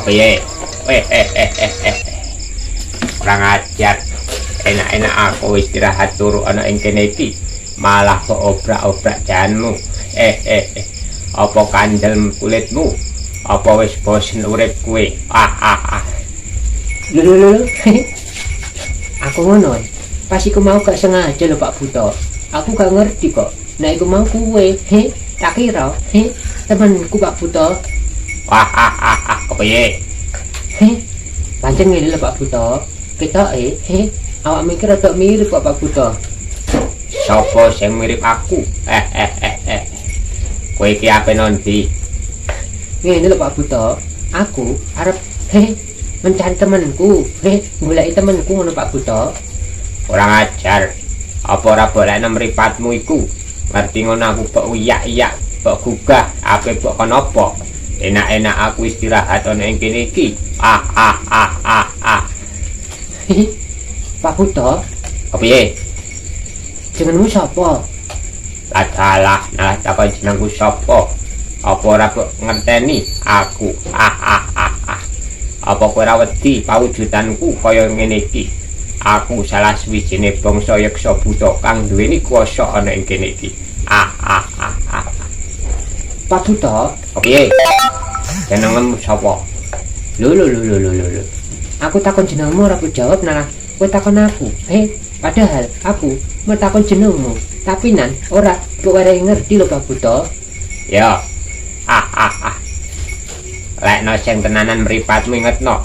Kepiye? Eh eh eh eh eh. Kurang ajar. Enak-enak aku istirahat turu ana ing kene iki, malah kok obrak-obrak janmu. Eh eh eh. Apa kandel kulitmu? Apa wis bosen urip kowe? Ah ah ah. Lho lho lho. Aku ngono. Pas iku mau gak sengaja lho, Pak Buto. Aku gak ngerti kok. Nek iku mau kowe, he, tak kira, he, temenku, Pak Buto. Wah ah ah ah. Kepiye? He, pancen ngene lho, Pak Buto. Ketoke, he, awak mikir rada mirip kok, Pak Buto. Sopo sing mirip aku? Eh eh eh eh. Kowe iki ape nondi? Ngene lho, Pak Buto. Aku arep, he, mencari temenku, he, goleki temenku ngono, Pak Buto. Kurang ajar. Apa ora bolehno mripatmu iku? Ngerti ngono aku mbok uyak-iyak, mbok gugah, ape mbok kon apa? Enak-enak aku istirahat ana ing kene iki. Ah ah ah ah ah. Pak Buto, Kepiye? Jenengmu sapa? Adalah, nah takon jenengku sapa? Apa ora kok ngerteni aku? Ah ah ah ah. Apa kowe ora wedi pawujudanku kaya ngene iki? Aku salah suwijine bangsa Yaksa Buta kang duweni kuasa ana ing kene iki. Ah ah ah ah. Pak Buto, Kepiye? Jenengmu sapa? Lho lho lho lho lho lho. Aku takon jenengmu ora mbok jawab, malah kowe takon aku. He, padahal aku mau takon jenengmu, tapi nan ora mbok warai ngerti lho, Pak Buto. Ya. Ah ah ah. Lekno sing tenanan mripatmu, ingetno.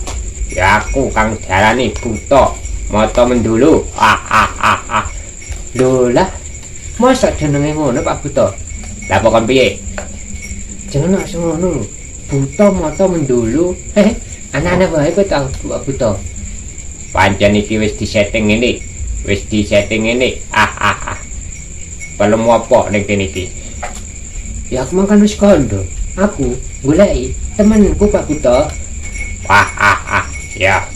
Ya aku kang diarani Buta Mata Mendulu. Ah ah ah ah. Lho lah. Masa jenenge ngono, Pak Buto? Lah pokon piye? Jenenge langsung ngono lho. Buta Mata Mendulu. Heh, aneh-aneh wae kowe ta, Pak Buto. Pancen iki wis disetting ngene. Wis disetting ngene. Ah ah ah. Perlu apa ning kene iki? Ya aku makan wis kondo. Aku goleki temenku, Pak Buto. Wah ah ah. Ya.